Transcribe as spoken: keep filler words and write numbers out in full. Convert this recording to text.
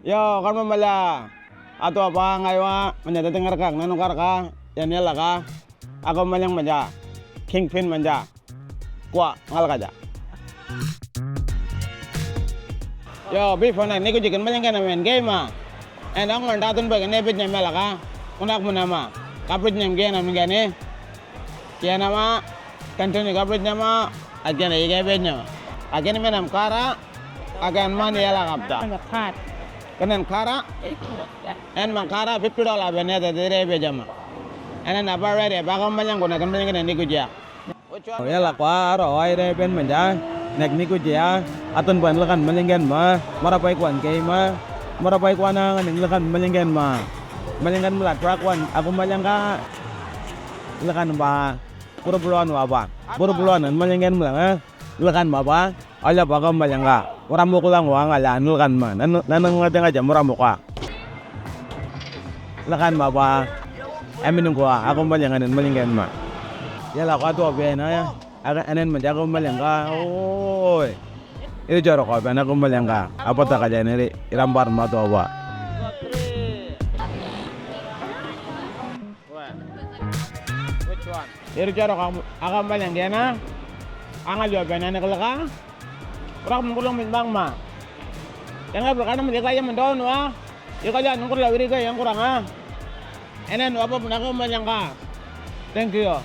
Yo, kan mamalia. Atu apa ngai wa, manja dating ngarkak, nanu karka, yan yalaka. Aku malyang manja. Kingpin manja. Kwa, ngal kaja. Yo, before na, niku jikin malyang kena main game ma. And ang man datun bagi ne bit nyam yalaka. Unak munama. Kapit nyam gena mingane. Kiana ma, continue coverage nama, again, ige bej nama. Again, menam kara, again, man yala kapta. Menam kara. Kenen kara, en man kara, fifty dollar bene de de re bejama. Enen apa re re, bagam malyang guna kan malyang kena niku ja. Yala kwa ro, ai re ben manja, nek niku ja, atun ban lekan malyang gen ma, mara pai kwan ke ma, mara pai kwan ang ning lekan malyang gen ma. Malyang gen mula track wan, aku malyang ka, lekan ba, pura pura anu apa? Pura pura anu, malyang gen mula, eh? Lekan ba ba? Ala ba ka malyang ka? Ora mo kulang wa ngala, lekan ma. Nan, nan, nan, ngate ngaja mura mo ka. Lekan ba ba? Emin ko, aku malyang gen, malyang gen ma. Yala ka tu apa na ya? Aga enen ma jago malyang ka. Oi. Iri jaro ko ben aku malyang ka. Apa tak aja niri irambar ma tu apa? Iri jaro ko aku malyang ka na. Anga jo ben ene kelaka. Rak mengulung min bang ma. Yang nggak berkana menjaga yang mendon wa. Yo kaja nungkur la wiri ga yang kurang ah. Enen apa pun aku malyang ka. Thank you.